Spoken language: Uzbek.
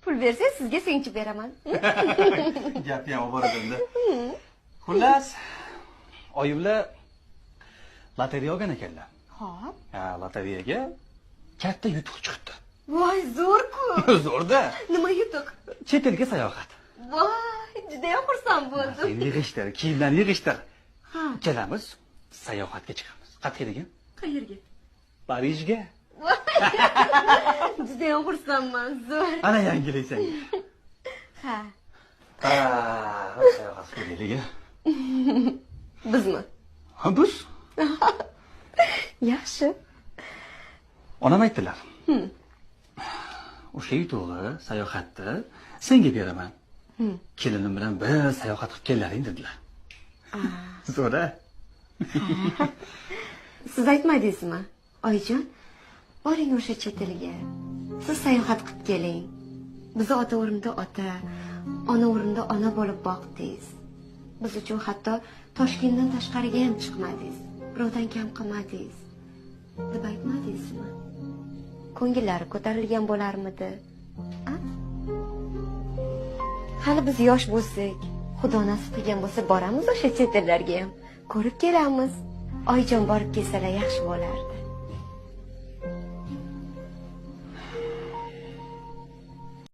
Pul bersangiz, sizga singchib beraman. Gapni ham olib boradimda. Xullas, oyimlar lotereya olgan ekanlar. Xo'p. Ha, lotereyaga katta yutuq chiqibdi. Voy, zo'r-ku. Zo'rda. Nima yutuq? Chet elga sayohat. Voy, judayam xursand bo'ldim. Sen yig'ishtir, kiyimlarni yig'ishtir. Ha. Ikkalamiz sayohatga chiqamiz. Qayerga degin? Qayerga? Parijga. Voy. Judayam xursandman, zo'r. Ana yangilik senga. Ha. Ha, sayohat qilaylik. Bizmi? Ha, biz. Yaxshi. Onam aytdilar. O'sha yutug'i sayohatda senga beraman. Kelinim bilan bir sayohat qilib kellaring dedilar. Zo'r-a? Siz aytmadingizmi? Oyijon, boring o'sha chet elga. Siz sayohat qilib keling. Bizni ota o'rnida ota, ona o'rnida ona bo'lib boqdingiz. Biz uchun hatto Toshkentdan tashqariga ham chiqmadingiz. Birovdan kam qilmadingiz. Deb aytmadingizmi? Ko'ngillari ko'tarilgan bo'larmidi? A? Hali biz yosh bo'lsak, Xudo nasib qilgan bo'lsa boramiz o'sha chet ellarga ham. Ko'rib kelamiz. Oyijon borib kelsalar yaxshi bo'lardi.